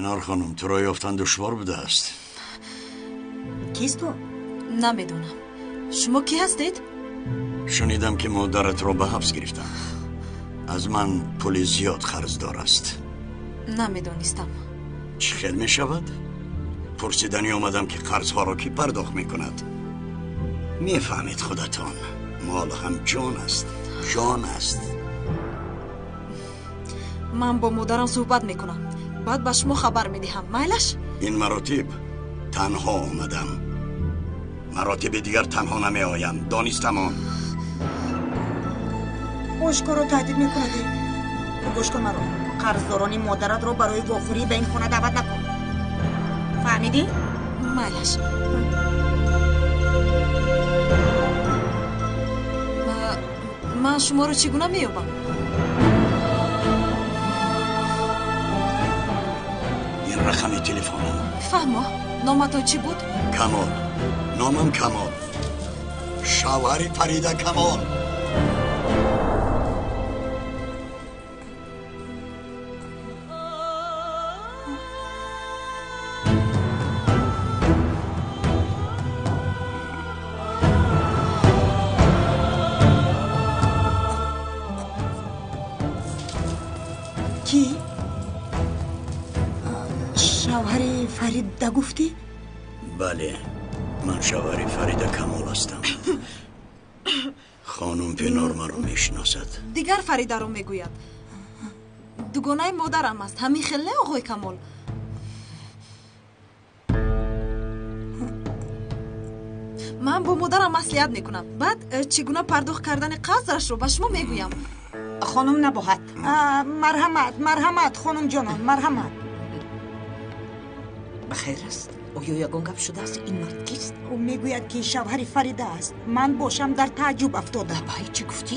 Пинор хонум, туро ёфтан душвор будааст. Кист ӯ? Намедонам. Шумо кӣ ҳастед? Шунидам ки модаратро ба ҳабс гирифтанд. Аз ман пули зиёд қарздор аст. Намедонистам. Чӣ хел мешавад? Пурсиданӣ омадам ки қарзҳоро кӣ пардохт мекунад. Мефаҳмед худатон, мол ҳам ҷон аст, ҷон аст. Ман бо модарам суҳбат мекунам. Баъд ба шумо хабар медиҳам. Майлаш? Ин маротиб танҳо омадам. Маротиби дигар танҳо намеоям. Донистам он. Ошкоро таҳдид мекунадӣ. Гӯш кун маро. Қарздорони модаратро барои вохӯрӣ ба ин хона даъват накун. Фаҳмидӣ? Майлаш. Ман шуморо чӣ гуна меёбам? Ин рақами телефонам. Фаҳмо. Номатон чӣ буд? Камол. Номам Камол. Шавҳари Фарида Камол. Кӣ? Шавҳари Фарида гуфтӣ? Бале, ман шавҳари Фарида Камол ҳастам. Хонум Пинор маро мешиносад. Дигар Фаридаро мегӯяд. Дугонаи модарам аст. Ҳамин хел не, оғои Камол? Ман бо модарам маслиҳат мекунам. Баъд чӣ гуна пардохт кардани қарзашро ба шумо мегӯям. Хонум набоҳад. Марҳамат, марҳамат, хонум ҷонон, марҳамат. Ба хайр аст? Оё ягон гап шудааст? Ин мард кист? Ӯ мегӯяд ки шавҳари Фарида аст. Ман бошам дар тааҷҷуб афтодам. Лабай, чӣ гуфтӣ?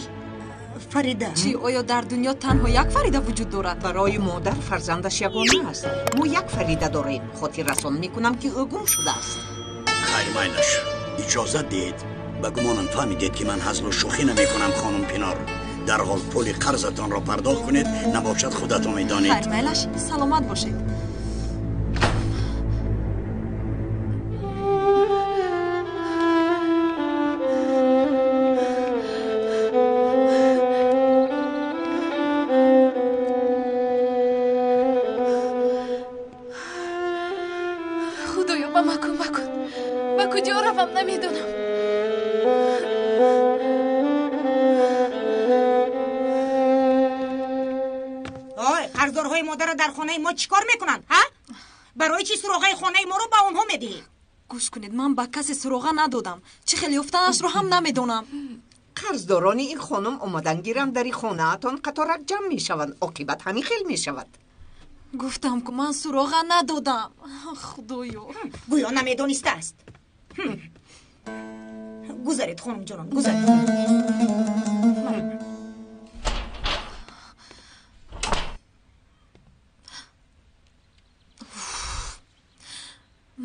Фарида. Чӣ, оё дар дунё танҳо як Фарида вуҷуд дорад? Барои модар фарзандаш ягона аст. Мо як Фарида дорем. Хотиррасон мекунам ки ӯ гум шудааст. Хайр, майлаш. Иҷозат диҳед. Ба гумонам фаҳмидед ки ман ҳазлу шӯхӣ намекунам, хонум Пинор. Дарҳол пули қарзатонро пардохт кунед, набошад худатон медонед. Хайр, майлаш, саломат бошед. Худоё, ба ман кӯмак кун. Ба куҷо равам намедонам. Ой, қарздорҳои модарро дар хонаи мо чӣ кор мекунанд, ҳа? Барои чӣ суроғаи хонаи моро ба онҳо медиҳӣ? Гӯш кунед, ман ба касе суроға надодам. Чӣ хел ёфтанашро ҳам намедонам. Қарздорони ин хонум омадан гирам дари хонаатон қаторак ҷамъ мешаванд. Оқибат ҳамин хел мешавад. Гуфтам ку ман суроға надодам. Худоё. Гӯё намедонистааст. Гузаред, хонум ҷонон, гузаред.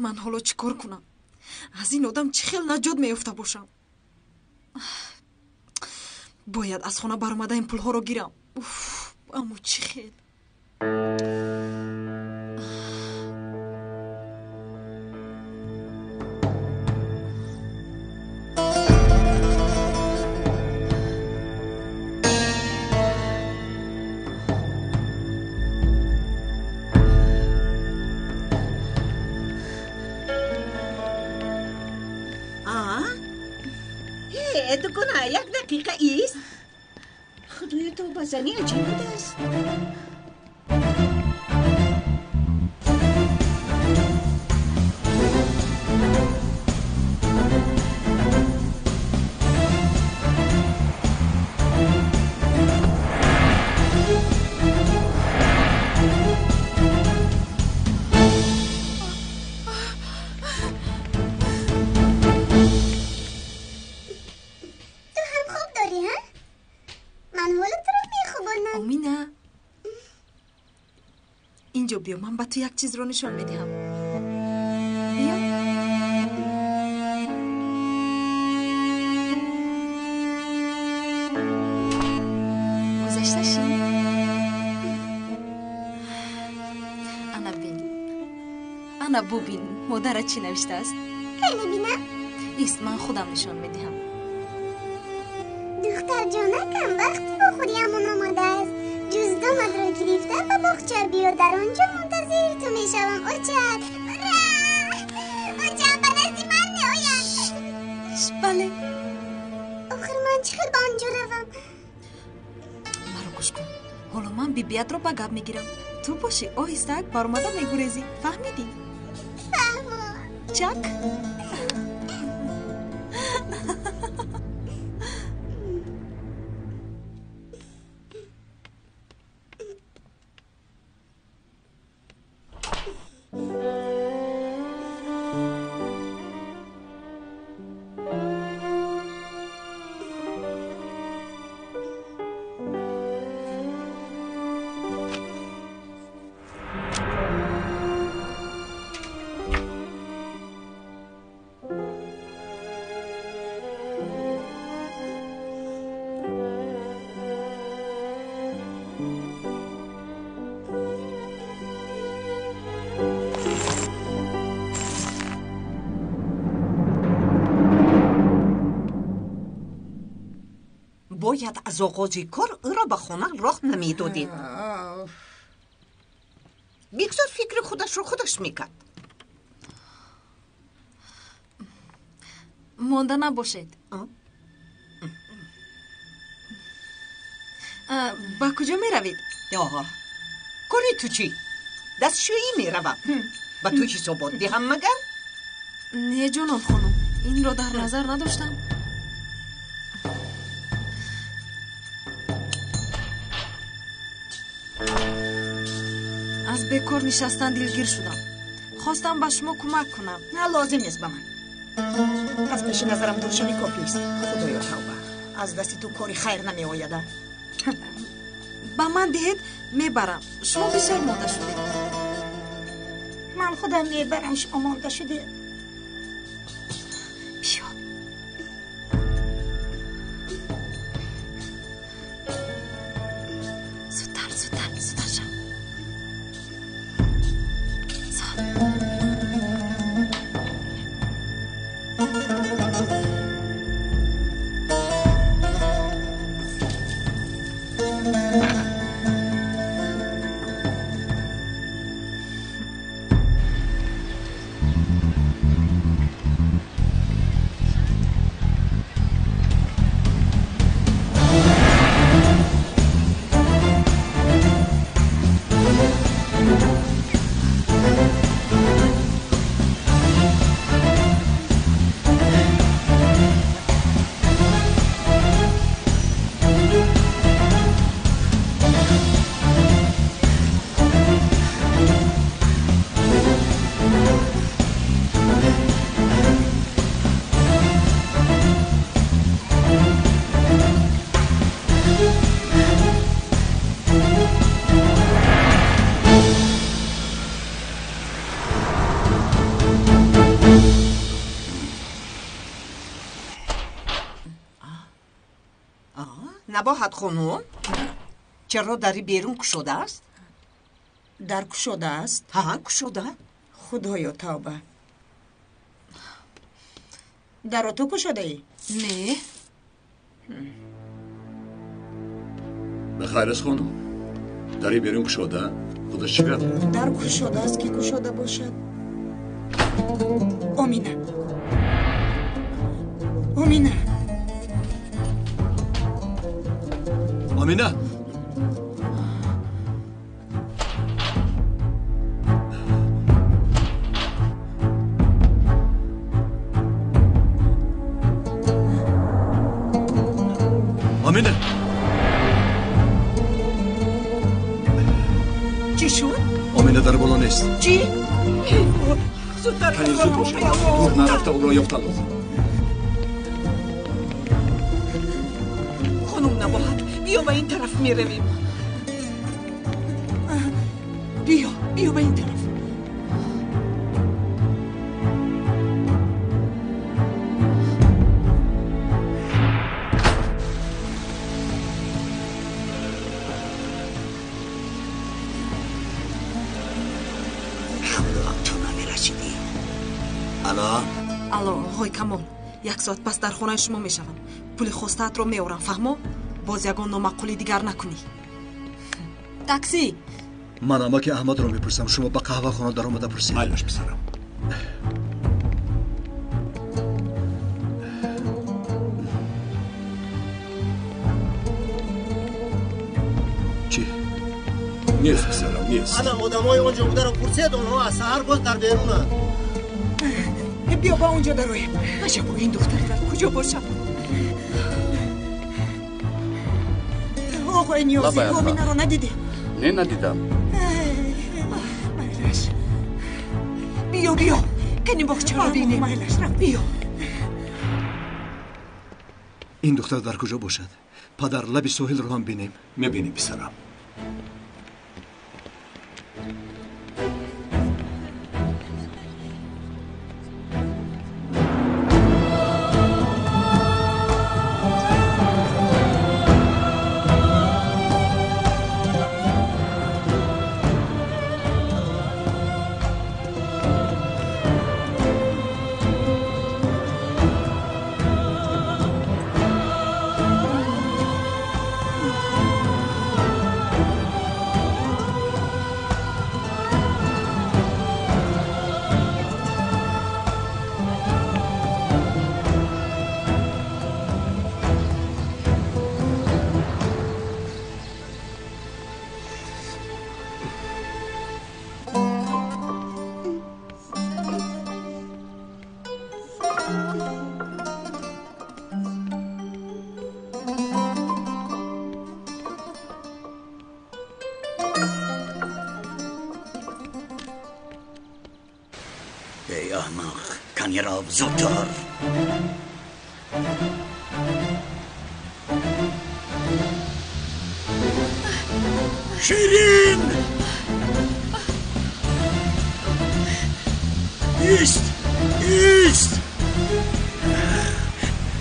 Ман ҳоло чӣ кор кунам? Аз ин одам чӣ хел наҷот меёфта бошам? Бояд аз хона баромада ин пулҳоро гирам. Аммо чӣ хел? Дугона, як дақиқа ист. Худоё, тавба, зани аҷиб будааст. Омина, инҷо биё, ман ба ту як чизро нишон медиҳам. Биё. Гузашта шин. Ана бин. Ана бубин, модарат чӣ навиштааст? Кай мебинам? Ист, ман худам нишон медиҳам. Духтарҷонакам, вақти вохӯриамон омадааст. Ҷуздонатро гирифта ба боғча биё, дар он ҷо мунтазири ту мешавам. Очат! Ура! Очам ба назди ман меояд. Бале. Охир ман чӣ хел ба он ҷо равам? Маро гӯш кун. Ҳоло ман бибиятро ба гап мегирам. Ту бошӣ оҳистак баромада мегурезӣ. Фаҳмидӣ? Фаҳмо. Чак. Бояд аз оғози кор ӯро ба хона роҳ намедодед. Бигзор фикри худашро худаш мекард. Монда набошед. Ба куҷо меравед? Кори ту чӣ? Дастшӯӣ меравам. Ба ту ҳисобот диҳам магар? Не, ҷонон хонум, инро дар назар надоштам. Аз бекор нишастан дилгир шудам. Хостам ба шумо кӯмак кунам. На, лозим нест ба ман. Аз пеши назарам дур шавӣ кофист. Худоё тавба, аз дасти ту кори хайр намеояда. Ба ман диҳед, мебарам. Шумо бисёр монда шудед. Ман худам мебарам, шумо монда шудед. Биё. Зудтар, зудтар, зудтар шав. Набоҳат хонум, чаро дари берун кушодааст? Дар кушодааст? Ҳа, кушода. Худоё тавба. Дарро ту кушодаӣ? Не. Бахайр аст хонум. Дари берун кушода, худаш чӣ гап? Дар кушодааст ки кушода бошад. Омина. Омина. Омина. Омина. Чӣ шуд? Омина дар боло нест. Чӣ? Зудтар Кани зуд бошед. Дур нарафта ӯро ёфтан лозим. Хонум Набоҳат, биё ба ин тараф меравем. Биё, биё ба ин тараф. Алло. Алло, оғои Камол, як соат пас дар хонаи шумо мешавам. Пули хостаатро меорам, фаҳмо? Боз ягон номаъқулӣ дигар накунӣ. Такси! Ман амаки Аҳмадро мепурсам, шумо ба қаҳвахона даромада пурсед. Майлаш, писарам. Чӣ? Нест, писарам, нест. Ана одамои он ҷо бударо пурсед, онҳо аз саҳар боз дар берунанд. Биё ба он ҷо дароем. Аҷабо, ин духтар дар куҷо бошад? Оғои Ниёзӣ, Оминаро надидӣ? Не, надидам. Майлаш. Биё, биё. Кани боғчаро бинем. Майлаш, рафт, биё. Ин духтар дар куҷо бошад? Падар, лаби соҳилро ҳам бинем. Мебинем, писарам. Ey ahmaq, канирав зудтар. Ширин! Ист! Ист!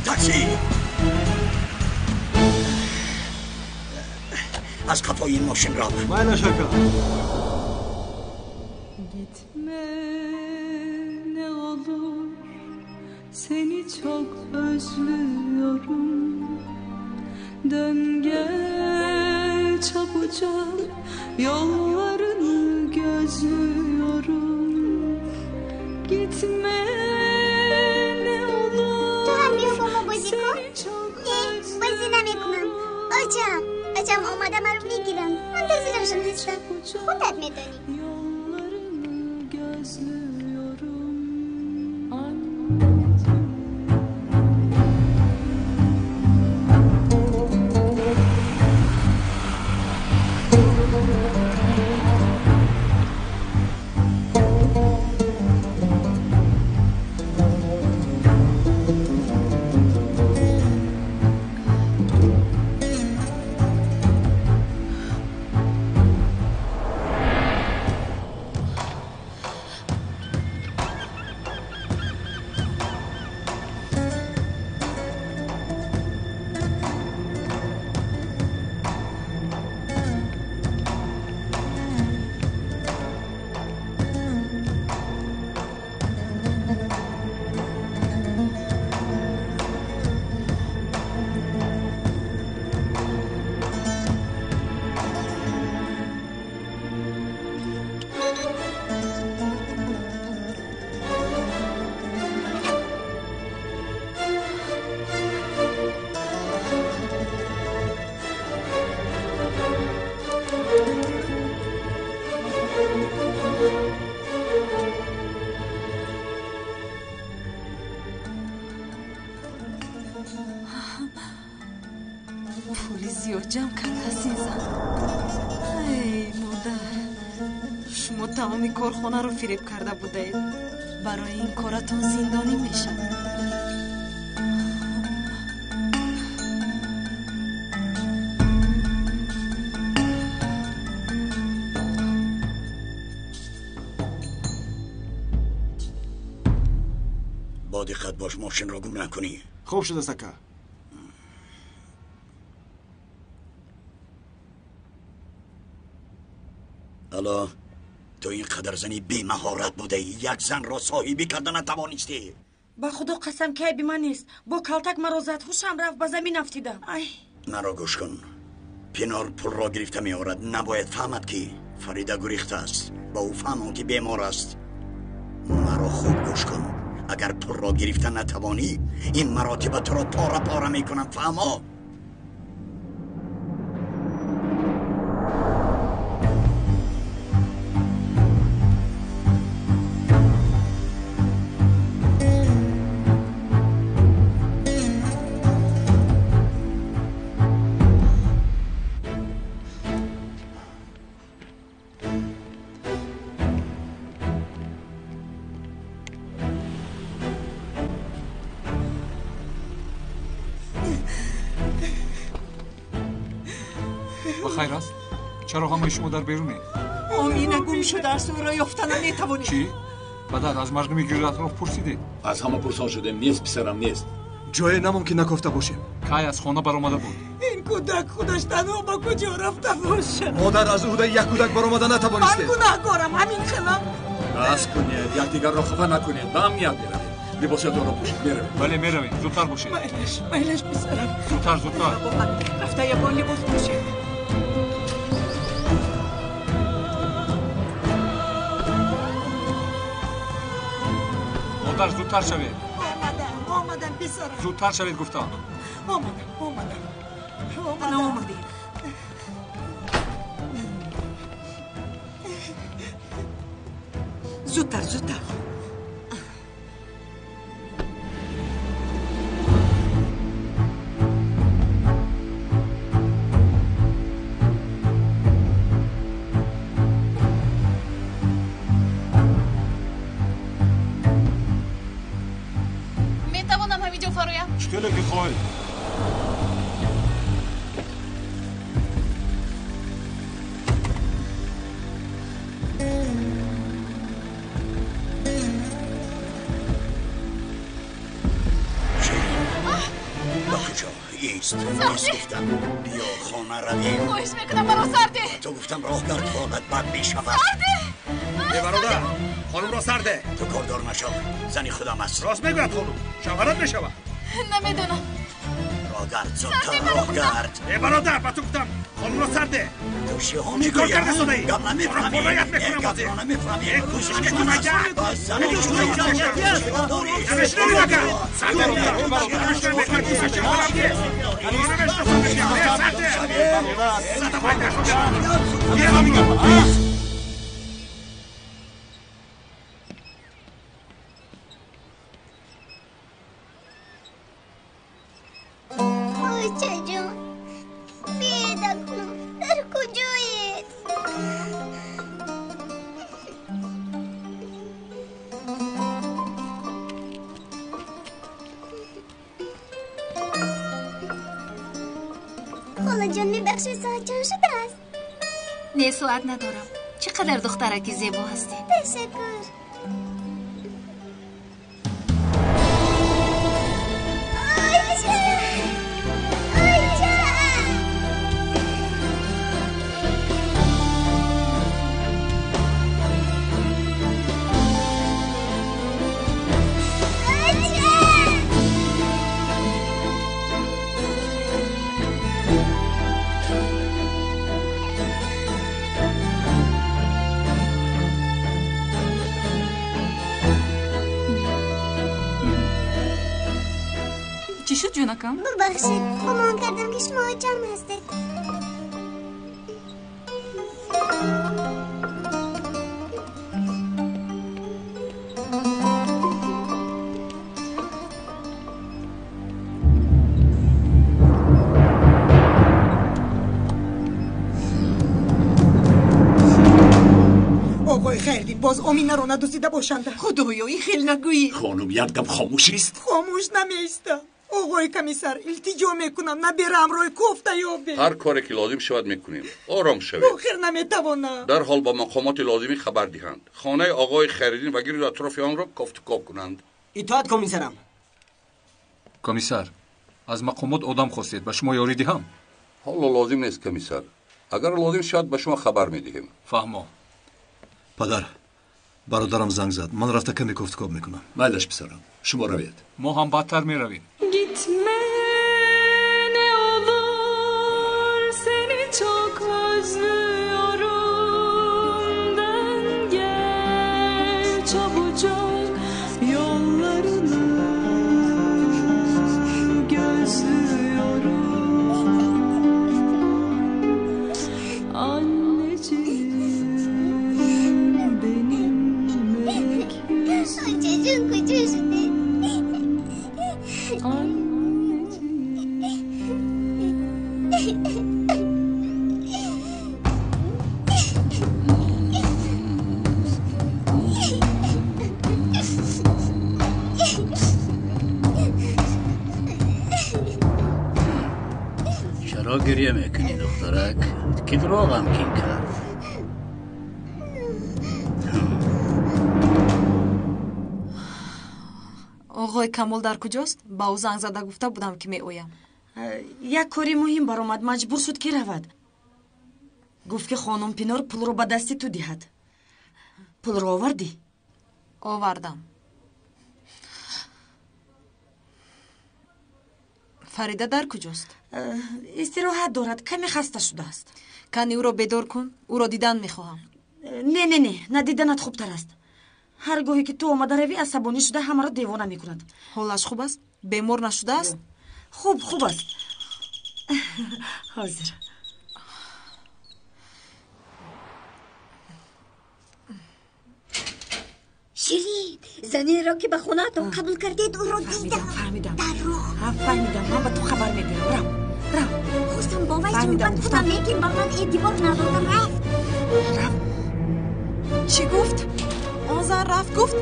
Такси! Аз қафои ин мошин рав. Майлаш, ака. Gitme ne olur, seni çok özlüyorum. Dön gel çabucak, yollarını gözlüyorum. Gitme ne olur. تو هم بیا با ما بازی کن. Seni çok نه، بازی نمیکنم. آچم، آچم آمده مرا میگیرن. منتظرشون هستم. خودت میدانی. Yollarını gözlüyorum. Anneciğim. Пули зиёд ҷамъ кардааст ин зан. Эй модар, шумо тамоми корхонаро фиреб карда будаед. Барои ин коратон зиндонӣ мешавед. Бо диққат бош, мошинро гум накунӣ. Хуб шудааст, ака. Алло, Ту ин қадар зани бемаҳорат будаӣ, як занро соҳибӣ карда натавонистӣ. Ба худо қасам ки айби ман нест. Бо калтак маро зад, ҳушам рафт, ба замин афтидам. Ай! Маро гӯш кун. Пинор пулро гирифта меорад. Набояд фаҳмад ки Фарида гурехтааст. Ба ӯ фаҳмон ки бемор аст. Маро хуб гӯш кун. Агар пулро гирифта натавонӣ, ин маротиба туро пора пора мекунам. Фаҳмо? Хайр аст? Чаро ҳамаи шумо дар берунед? Омина гум шудааст, ӯро ёфта наметавонем. Чӣ? Падар, аз мардуми гирду атроф пурсидед? Аз ҳама пурсон шудем. Нест писарам, нест. Ҷое намон ки накофта бошем. Кай аз хона баромада буд? Ин кӯдак худаш танҳо ба куҷо рафта бошад? Модар, аз уҳдаи як кӯдак баромада натавонистед. Ман гунаҳкорам, ҳамин хелам. Бас кунед, якдигарро хафа накунед, ба амният меравем. Либосятонро пӯшед, меравем. Бале, меравем. Зудтар бошед. Майлаш, майлаш писарам. Зудтар, зудтар. Рафта ягон либос пӯшед. Модар, зудтар шавед. Омадам, омадам писарам. Зудтар шавед гуфтам. Омадам, омадам. Ана омадем. Зудтар, зудтар. Чӣ ки хоҳед. Ба куҷо? Ист, ист гуфтам. Биё хона равем. Хоҳиш мекунам, маро сарде. Ту гуфтам роҳгард ҳолат бад мешавад. Сарде! Э бародар, хонумро сарде. Ту кордор нашав, зани худам аст. Рост мегӯяд хонум, шавҳарат мешавад. Намедонам. Роҳгард, зудтар роҳгард. Э бародар, ба ту гуфтам, хонумро сарде. Ту чиҳо Чӣ кор мегӯӣ? карда содаӣ? Гап намефаҳмӣ. Пораят мекунам Гап ҳозир. намефаҳмӣ. Э, кӯшиш мекунам, аҷаб. Намешнавӣ агар? Сарде, намешнавӣ, мекунам, кӯшиш шавҳарам нест. Ҳоло намешнасам мегӯям. Э, сарде. Зада пайдашо меравам. Гирам ин гапа. Очаҷон, биед акнун, дар куҷоед? Холаҷон, мебахшед, соат чанд шудааст? Не, соат надорам. Чӣ қадар духтараки зебо ҳастӣ. Ташаккур. Оча! Оча! Оча! Чӣ шуд, ҷонакам? Бубахшед, гумон кардам ки шумо очам ҳастед. Оғои Хайрдин, боз Оминаро надуздида бошанда. Худоё, ин хел нагӯӣ. Хонум, як дам хомӯш ист. Хомӯш намеистам. Оғои комиссар, илтиҷо мекунам, набераамрои кофта ёбед. Ҳар коре ки лозим шавад мекунем. Ором шавед. Охир наметавонам. Дарҳол ба мақомоти лозимӣ хабар диҳанд. Хонаи оғои Хайриддин ва гирду атрофи онро кофтукоб кунанд. Итоат, комиссарам. Комиссар, аз мақомот одам хостед, ба шумо ёрӣ диҳам? Ҳоло лозим нест, комиссар. Агар лозим шавад, ба шумо хабар медиҳем. Фаҳмо. Падар, бародарам занг зад. Ман рафта каме кофтукоб мекунам. Майлаш, писарам, шумо равед. Мо ҳам баъдтар меравем. Gitme ne olur, seni çok özlüyorum. Dön gel çabucak, yollarını gözlüyorum. Anneciğim benim melek yüzüm. Очаҷон куҷо шудед? Чаро гирья мекунӣ, духтарак? Ки туро ғамгин кард? Оғои Камол дар куҷост? Ба ӯ занг зада гуфта будам, ки меоям. Як кори муҳим баромад, маҷбур шуд, ки равад. Гуфт, ки хонум Пинор пулро ба дасти ту диҳад. Пулро овардӣ? Овардам. Фарида дар куҷост? Истироҳат дорад, каме хаста шудааст. Кани ӯро бедор кун, ӯро дидан мехоҳам. Не, не, не, надиданат хубтар аст. Ҳар гоҳе ки ту омада равӣ, асабонӣ шуда ҳамаро девона мекунад. Ҳолаш хуб аст? Бемор нашудааст? Хуб, хуб аст. Ҳозир. Ширин, занеро ки ба хонаатон қабул кардед, ӯро дидам. Фаҳмидам. Дар роҳ. Фаҳмидам, ман ба ту хабар медиҳам. Рав, рав. Хостам бо вай суҳбат кунам, лекин ба ман эътибор надода рафт. Рав. Чӣ гуфт? Он зан рафт гуфт?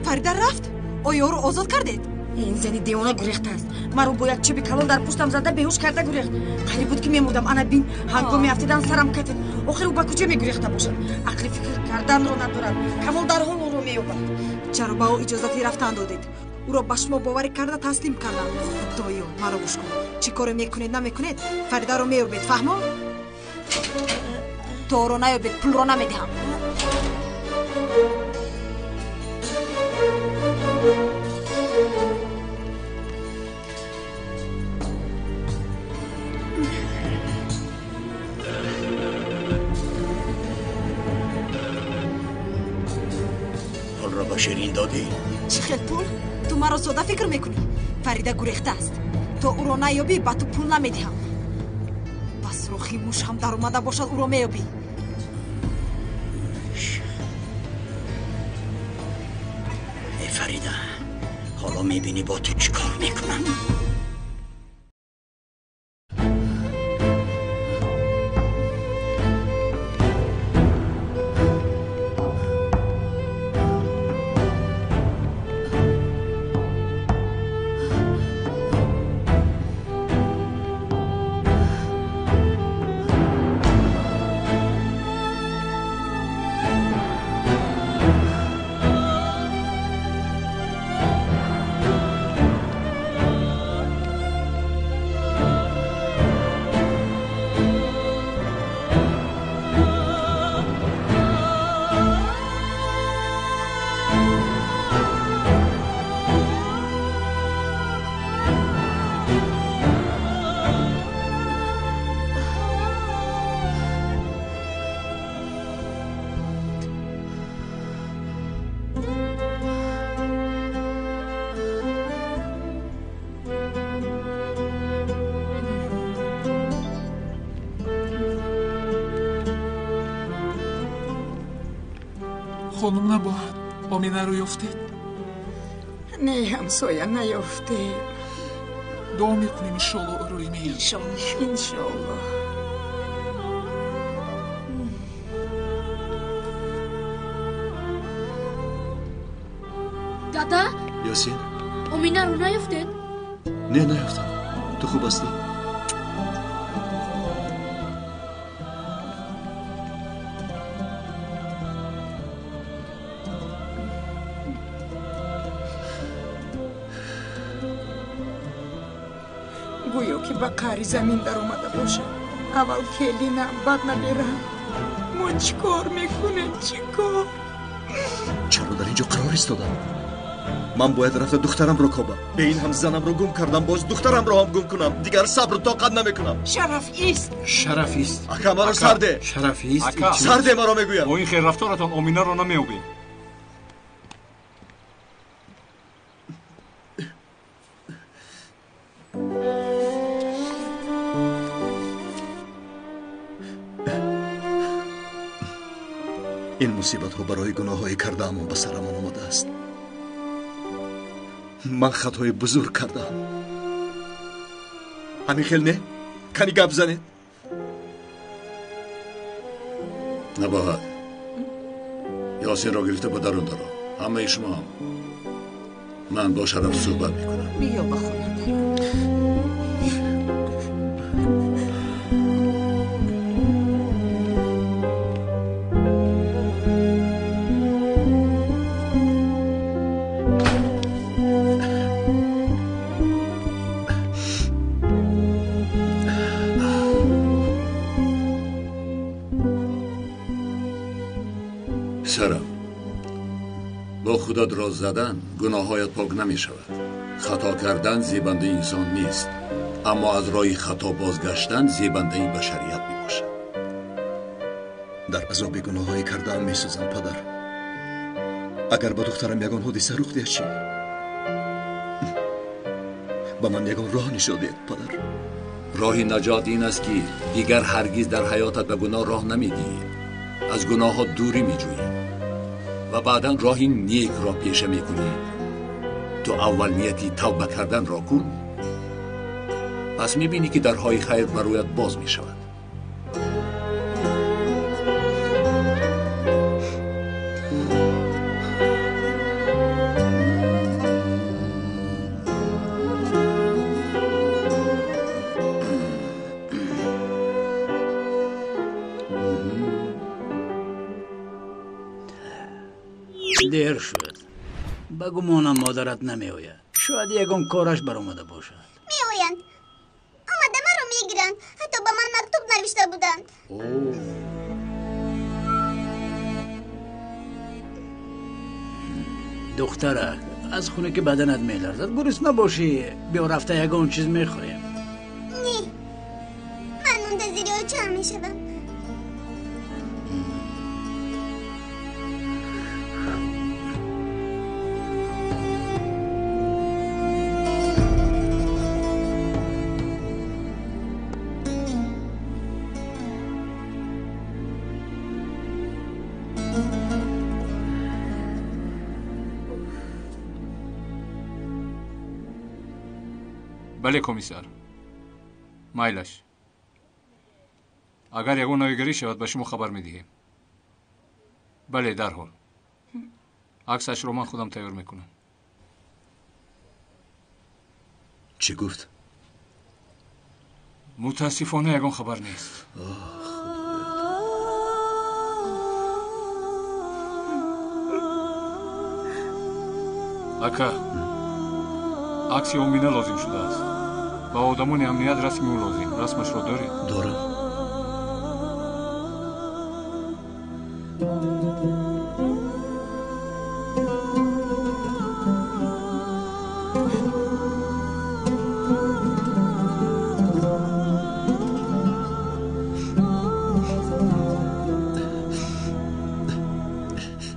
Фарида рафт? Оё ӯро озод кардед? Ин зани девона гурехтааст. Маро бо як чӯби калон дар пуштам зада беҳуш карда гурехт. Қариб буд, ки мемурдам. Ана бин, ҳангоми афтидан сарам кафид. Охир ӯ ба куҷо мегурехта бошад? Ақли фикр карданро надорад. Камол дарҳол ӯро меёбад. Чаро ба ӯ иҷозати рафтан додед? Ӯро ба шумо боварӣ карда таслим кардам. Худоё, маро гӯш кун. Чӣ коре мекунед, намекунед, Фаридаро меёбед, фаҳмо? То ӯро наёбед, пулро намедиҳам. Пулро ба Ширин додӣ? Чӣ хел пул? Ту маро сода фикр мекунӣ? Фарида гурехтааст. То ӯро наёбӣ, ба ту пул намедиҳам. Ба сурохи муш ҳам даромада бошад, ӯро меёбӣ. Э Фарида, ҳоло мебинӣ бо ту чӣ кор мекунам. Хонум набоҳад, Оминаро ёфтед? Не, ҳамсоя, наёфтем. Дуо мекунем, иншолло ӯро меёбем. Иншолло. Дада? Ёсин? Оминаро наёфтед? Не, наёфтам. Ту хуб ҳастӣ? Гӯё ки ба қаъри замин даромада бошад. Аввал келинам, баъд наберам. Мо Чӣ кор мекунем, чӣ кор? Чаро дар инҷо қарор истодам? Ман бояд рафта духтарамро кобам. Бе ин ҳам занамро гум кардам, боз духтарамро ҳам гум кунам. Дигар сабру тоқат намекунам. Шараф ист. Шараф ист. Ака, маро сарде. Шараф ист. Сарде маро мегӯям. Бо ин хел рафторатон Оминаро намеёбем. Ин мусибатҳо барои гуноҳҳои кардаамон ба сарамон омадааст. Ман хатои бузург кардаам. Ҳамин хел не? Кани гап занед. Набоҳад. Ёсинро гирифта ба дарун даро. Ҳамаи шумоам. Ман бо Шараф суҳбат мекунам. Биё ба хона даро. پسرم، با خودت راز زدن گناهایت پاک نمی شود. خطا کردن زیبنده انسان نیست، اما از راه خطا بازگشتن زیبنده بشریت می باشد. در عذاب گناههای کرده‌ام می سوزم پدر. اگر با دخترم یگان حادثه رخ دهد چی؟ ба ман ягон роҳ нишон диҳед падар. роҳи наҷот ин аст ки дигар ҳаргиз дар ҳаётат ба гуноҳ роҳ намедиҳӣ, аз гуноҳҳо дурӣ меҷӯӣ ва баъдан роҳи некро пеша мекунӣ. Ту аввал нияти тавба карданро кун, пас мебинӣ ки дарҳои хайр бар рӯят боз мешавад. Дер шуд. Ба гумонам модарат намеояд. Шояд ягон кораш баромада бошад. Меоянд. Омада маро мегиранд. Ҳатто ба ман мактуб навишта буданд. Духтарак, аз хунаки баданат меларзад. Гурусна бошӣ, биё рафта ягон чиз мехӯрем. Не, ман мунтазири очаам мешавам. Бале, комиссар. Майлаш. Агар ягон навигарӣ шавад, ба шумо хабар медиҳем. Бале, дарҳол. Аксашро ман худам тайёр мекунам. Чӣ гуфт? Мутаассифона ягон хабар нест. Ака, акси Омина лозим шудааст. Ба одамони амният расми ӯ лозим. Расмашро доред? Дорам.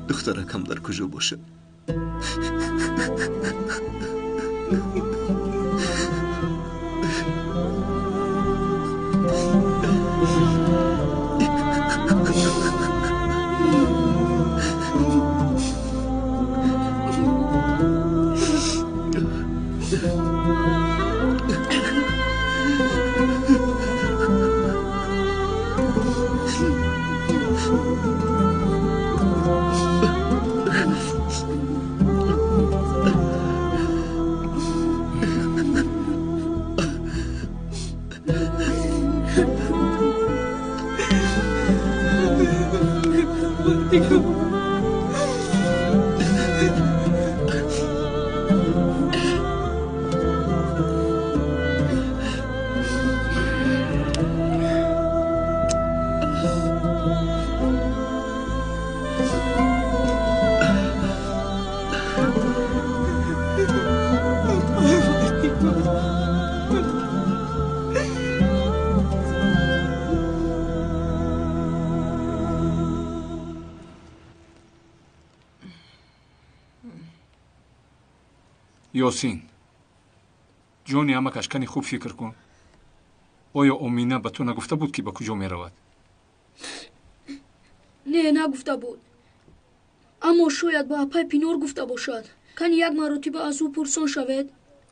Духтаракам дар куҷо бошад? Ёсин, ҷони амакаш, кани хуб фикр кун. Оё Омина ба ту нагуфта буд, ки ба куҷо меравад? Не, нагуфта буд. Аммо шояд ба апай Пинор гуфта бошад. Кани як маротиба аз ӯ пурсон шавед.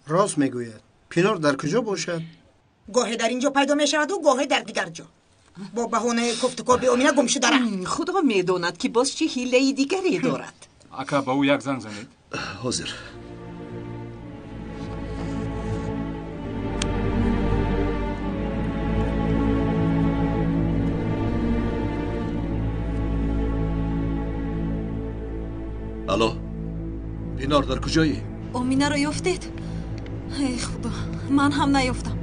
Рост мегӯяд. Пинор дар куҷо бошад? Гоҳе дар ин ҷо пайдо мешаваду, гоҳе дар дигар ҷо. Бо баҳонаи кофтукоби Омина гум шуда рафт. Худо медонад, ки боз чӣ ҳилаи дигаре дорад. Ака, ба ӯ як занг занед. Ҳозир. Алло, Пинор, дар куҷоӣ? Оминаро ёфтед? Эй худо, ман ҳам наёфтам.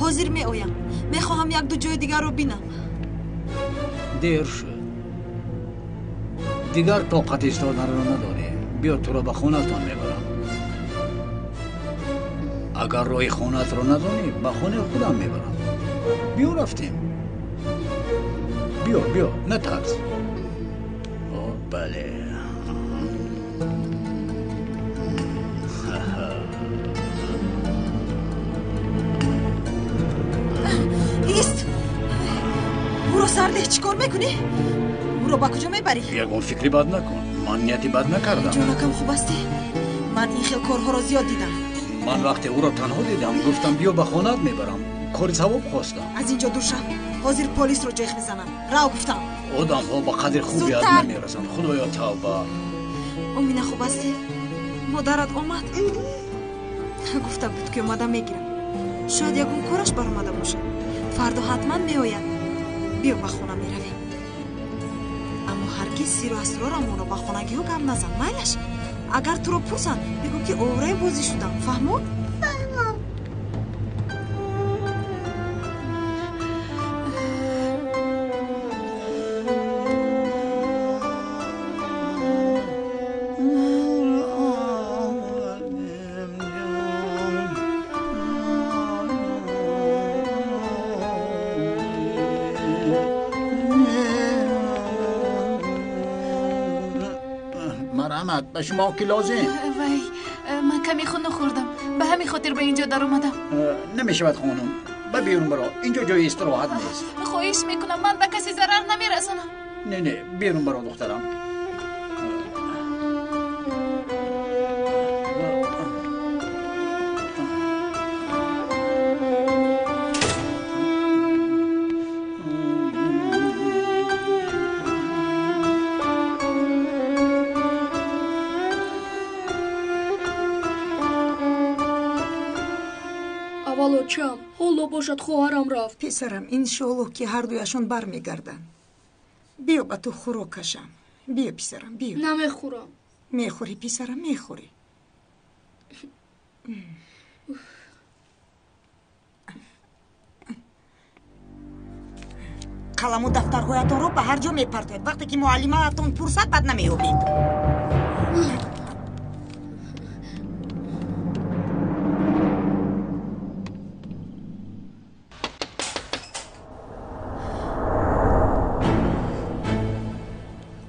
Ҳозир меоям. Мехоҳам як-ду ҷои дигарро бинам. Дер шуд. Дигар тоқат истоданро надорӣ. Биё, туро ба хонаатон мебарам. Агар роҳи хонаатро надонӣ, ба хонаи худам мебарам. Биё, рафтем. Биё, биё, натарс. О, бале. Ист! Ӯро сардеҳ, чӣ кор мекунӣ? Ӯро ба куҷо мебарӣ? Ягон фикри бад накун. Ман нияти бад накардам. Ҷонакам, хуб ҳастӣ? Ман ин хел корҳоро зиёд дидам. Ман вақте ӯро танҳо дидам, гуфтам биё ба хонаат мебарам. Кори савоб хостам. Аз ин ҷо дур шав. Ҳозир полисро ҷеғ мезанам. Рав, гуфтам. Одамҳо ба қадри хубият намерасанд. Худоё, тавба. Омина, хуб ҳастӣ? Модарат омад? Гуфта буд, ки омада мегирам. Шояд ягон кораш баромада бошад. Фардо ҳатман меояд. Биё, ба хона меравем. Аммо ҳаргиз сиру асрорамонро ба хонагиҳо гап назан, майлаш? Агар туро пурсанд, бигӯ, ки овораи бозӣ шудам. Фаҳмо? Фаҳмо. Марҳамат, ба шумо ки лозим? Вай, ман каме хун хӯрдам, ба ҳамин хотир ба инҷо даромадам. Намешавад, хонум, ба берун баро, инҷо ҷои истироҳат нест. Хоҳиш мекунам, ман ба касе зарар намерасонам. Не, не, берун баро, духтарам. Аввал очам, ҳоло бошад хоҳарам рафт. Писарам, иншоаллоҳ, ки ҳардуяшон бармегарданд. Биё, ба ту хӯрок кашам. Биё, писарам, биё. Намехӯрам. Мехӯрӣ, писарам, мехӯрӣ. Қаламу дафтарҳоятонро ба ҳар ҷо мепартоед. Вақте ки муаллимаатон пурсад, бад намеёбед.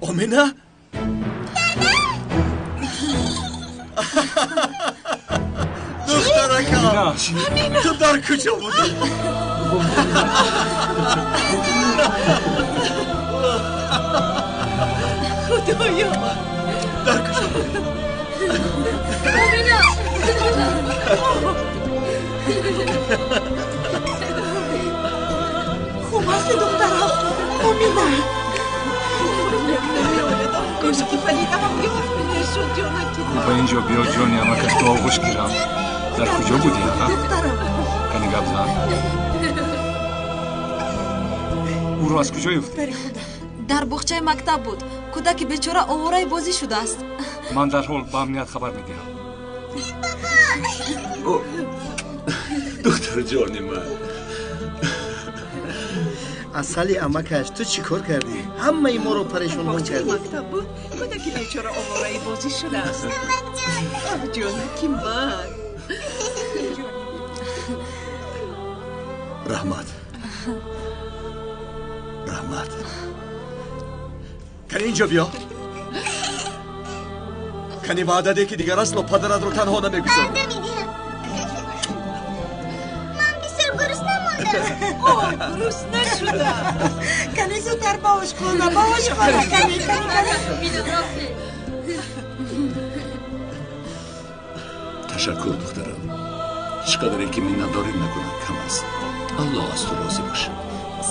Омина? Духтаракам, ту дар куҷо будӣ? Худоё! Дар куҷо будӣ? Омина! Хуб ҳасти, духтарам? Омина! Кошки Фаридам ёфт мешуд, ҷонаки. Ба инҷо биё, ҷони амакаш, ту оғӯш гирам. Дар куҷо будӣ? Духтарам. Кани гап зан. Ӯро аз куҷо ёфтӣ? Дар боғчаи мактаб буд. Кӯдаки бечора овораи бозӣ шудааст. Ман дарҳол ба амният хабар медиҳам. Духтарҷони ман. Асали амакаш, ту чӣ кор кардӣ? Ҳамаи моро парешонҳон кардӣ. Мактаб буд, кӯдаки бечора овораи бозӣ шудааст. Ҷонаки ман. Раҳмат, раҳмат. Кани инҷо биё. Кани ваъда деҳ, ки дигар асло падаратро танҳо намегузорӣ. Ваъда медиҳам. Ман бисёр гурусна мондам. Гурусна шудам. Кани зудтар ба ошхона, ба ошхона. Кани, кани, кани. Ташаккур, духтарам. Чӣ қадаре ки миннатдорӣ накунам, кам аст. Аллоҳ аз ту розӣ бошад.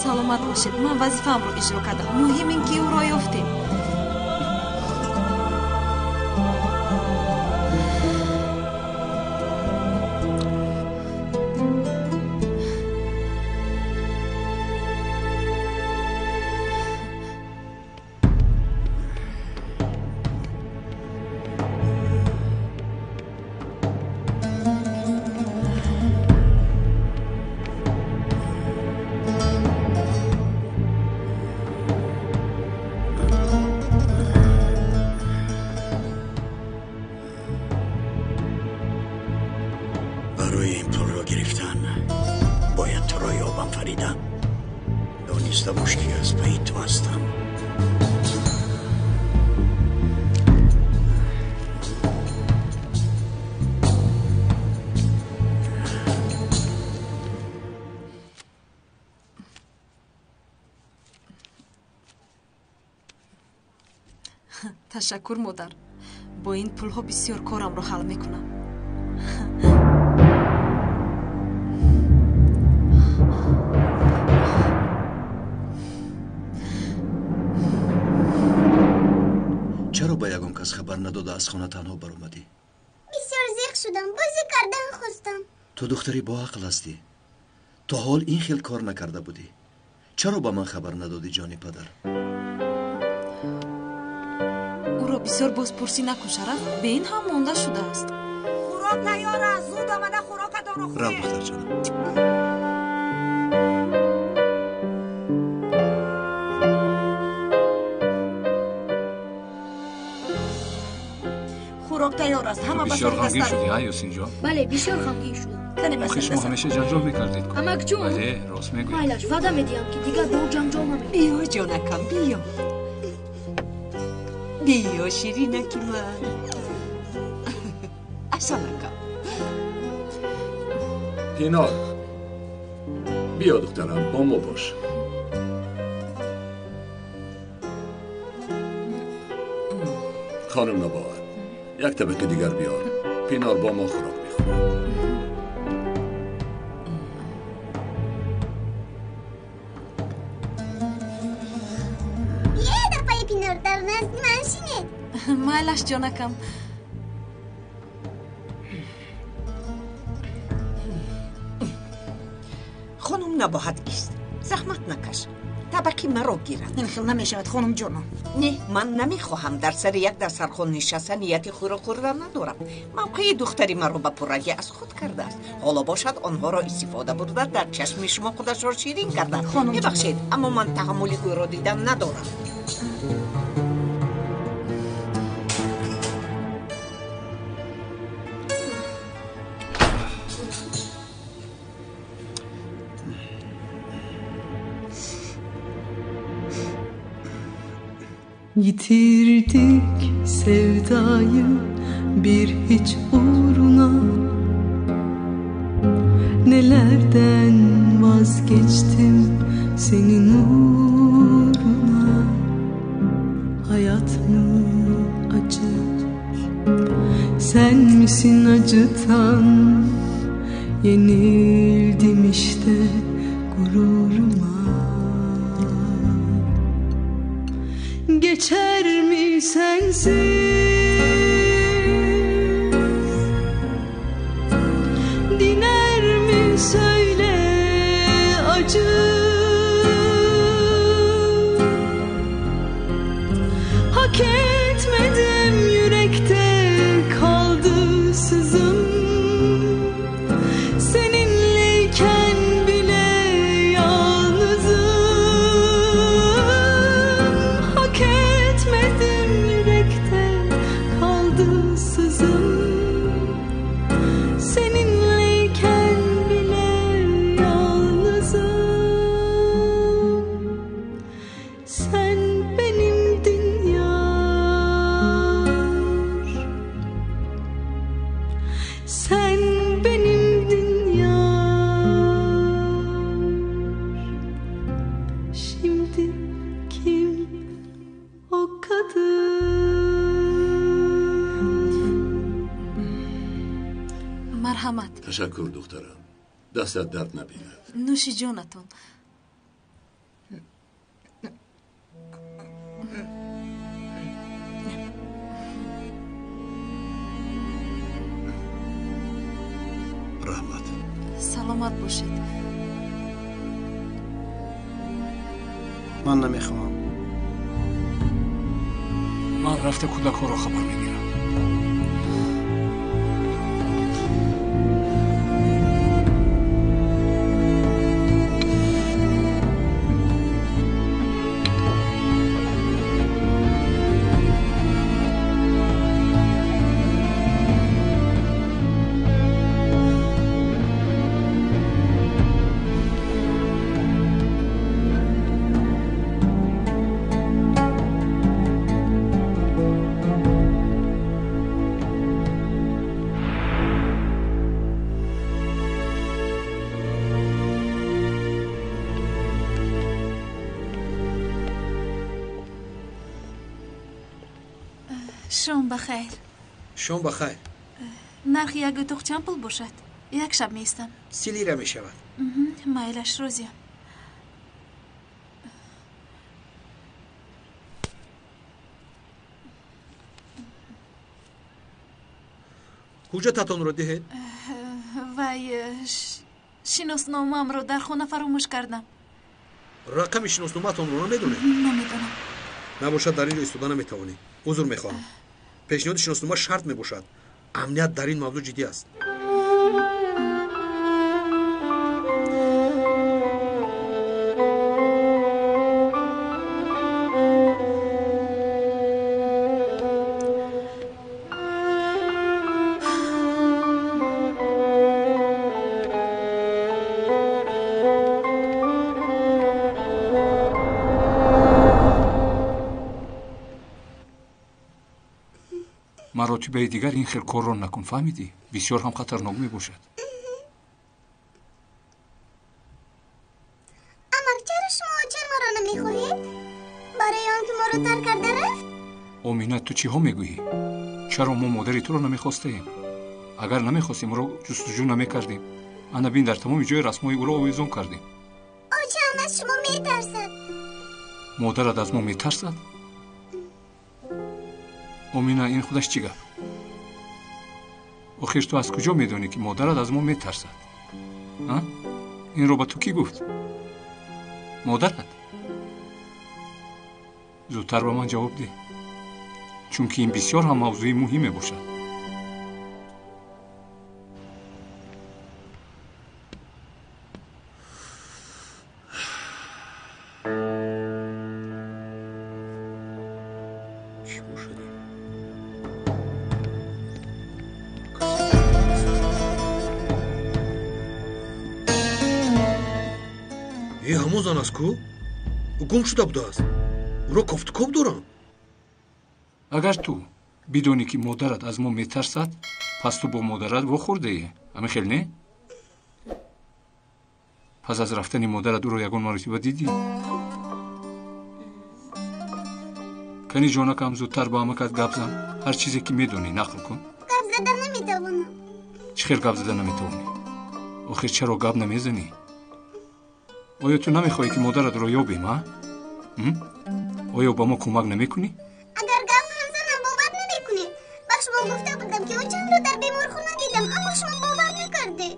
Саломат бошед. Ман вазифаамро иҷро кардам. Муҳим ин ки ӯро ёфтем. Барои ин пулро гирифтан бояд туро ёбам, Фарида. Дониста бош, ки аз пайи ту ҳастам. Ташаккур, модар. Бо ин пулҳо бисёр корамро ҳал мекунам. Чаро ба ягон кас хабар надода аз хона танҳо баромадӣ? Бисёр зиқ шудам, бозӣ кардан хостам. Ту духтари боақл ҳастӣ. То ҳол ин хел кор накарда будӣ. Чаро ба ман хабар надодӣ, ҷони падар? Ӯро бисёр бозпурсӣ накун, Шараф. Бе ин ҳам монда шудааст. Хӯрок тайёр аст. Зуд омада хӯрокатонро хӯред. Рав, духтарҷонам. Хӯрок тайёр аст. Ҳама ба Бисёр сари ғамгин дастар. шудӣ, а, Ёсинҷон? Бале, бисёр ғамгин шудам. Кани ба Охир сари шумо дастар. ҳамеша ҷанҷол мекардед. Амакҷон. Бале, рост мегӯед. Майлаш, ваъда медиҳам, ки дигар бо ӯ ҷанҷол намекунам. Биё, ҷонакам, биё. Биё, ширинаки ман. Асалакам. Пинор, биё, духтарам, бо мо бош. Хонум Набоат, як табақи дигар биёр. Пинор бо мо хӯрок мехӯрад. Биёед, апаи Пинор, дар назди ман шинед. Майлаш, ҷонакам. Хонум Набоҳат кист? Заҳмат накаш. Табақи маро гирад. Ин хел намешавад, хонум ҷонам. Не, ман намехоҳам. Дар сари як дастархон нишаста нияти хӯрок хӯрдан надорам. Мавқеи духтари маро ба пуррагӣ аз худ кардааст. Ҳоло бошад, онҳоро истифода бурда, дар чашми шумо худашро ширин карда. Хонум. Мебахшед, аммо ман таҳаммули ӯро дидан надорам. Yitirdik sevdayı bir hiç uğruna. Nelerden vazgeçtim senin uğruna. Hayat mı acı, sen misin acıtan? Yenildim işte gururuma. Geçer mi sensiz? Diner mi söyle acı? Hak etmedim, yürekte kaldı sızım. Seninleyken bile yalnızım. Hak etmedim, yürekte kaldı sızım. Seninleyken bile yalnızım. Sen benim dünyamsın. tadı. Марҳамат. Ташаккур, духтарам. Дастат дард набинад. Нӯши ҷонатон. Раҳмат. Саломат бошед. Ман намехоҳам. Ман рафта кӯдакҳоро хабар мегирам. Шом ба хайр. Шом ба хайр. Нархи як утоқ чанд пул бошад? Як шаб меистам. 30 лира мешавад. Майлаш, розиям. Ҳуҷҷататонро диҳед. Вай, шиносномаамро дар хона фаромӯш кардам. Рақами шиносномаатонро намедонед? Намедонам. Набошад, дар ин ҷо истода наметавонед. Узр мехоҳам. Пешниҳоди шиноснома шарт мебошад. Амният дар ин мавзӯъ ҷиддӣ аст. Маротибаи дигар ин хел корро накун, фаҳмидӣ? Бисёр ҳам хатарнок мебошад. Амак, чаро шумо очаи маро намехоҳед? Барои он ки моро тарк карда рафт? Омина, ту чиҳо мегӯӣ? Чаро мо модари туро намехостаем? Агар намехостем, ӯро ҷустуҷӯ намекардем. Ана бин, дар тамоми ҷои расмҳои ӯро овезон кардем. Очаам аз шумо метарсад. Модарат аз мо метарсад? Омина, ин худаш чӣ гап? Охир ту аз куҷо медонӣ, ки модарат аз мо метарсад? Инро ба ту кӣ гуфт? Модарат? Зудтар ба ман ҷавоб деҳ, чунки ин бисёр ҳам мавзӯи муҳим мебошад. Ҳамон зан аст ку? Ӯ гум шуда будааст. Ӯро кофтукоб дорам. Агар ту бидонӣ, ки модарат аз мо метарсад, пас ту бо модарат вохӯрдаӣ, ҳамин хел не? Пас аз рафтани модарат ӯро ягон маротиба дидӣ? Кани ҷонакам, зудтар ба амакат гап зан. Ҳар чизе ки медонӣ нақл кун. Гап зада наметавонам. Чӣ хел гап зада наметавонӣ? Охир чаро гап намезанӣ? Оё ту намехоҳӣ, ки модаратро ёбем, а? Оё ба мо кӯмак намекунӣ? Агар гап ҳам занам, бовар намекунед. Ба шумо гуфта будам, ки очамро дар беморхона дидам, аммо шумо бовар накардед.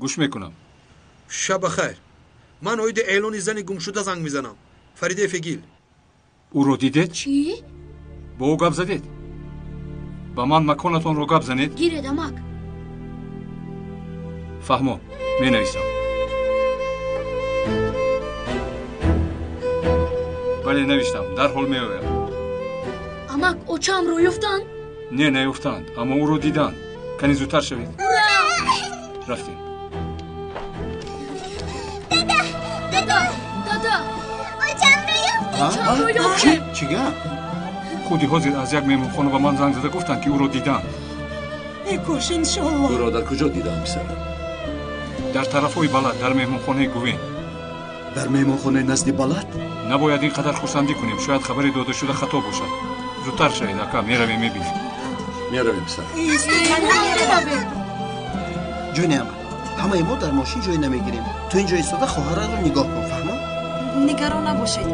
Гӯш мекунам. Шаб ба хайр. Ман оиди эълони зани гумшуда занг мезанам. Фаридаи Фегил. Ӯро дидед? Чӣ? Бо ӯ гап задед? Ба ман маконатонро гап занед. Гиред, амак. Фаҳмо, менависам. Бале, навиштам, дарҳол меоям. Амак, очаамро ёфтанд? Не, наёфтанд, аммо ӯро диданд. Кани зудтар шавед. Рафтем. Дада, дада, дада, очаамро ёфтем. Очаамро ёфтем. Чӣ гап? Худи ҳозир аз як меҳмонхона ба ман занг зада гуфтанд, ки ӯро диданд. Э кош, иншоалло. Ӯро дар куҷо диданд, писарам? Дар тарафҳои Балад, дар меҳмонхонаи Гувен. Дар меҳмонхонаи назди Балад? Набояд ин қадар хурсандӣ кунем, шояд хабари додашуда хато бошад. Зудтар шавед, ака, меравем, мебинем. Меравем, писар. Ҷони амак, ҳамаи мо дар мошин ҷой намегирем. Ту ин ҷо истода хоҳараро нигоҳ кун, фаҳмо? Нигарон набошед.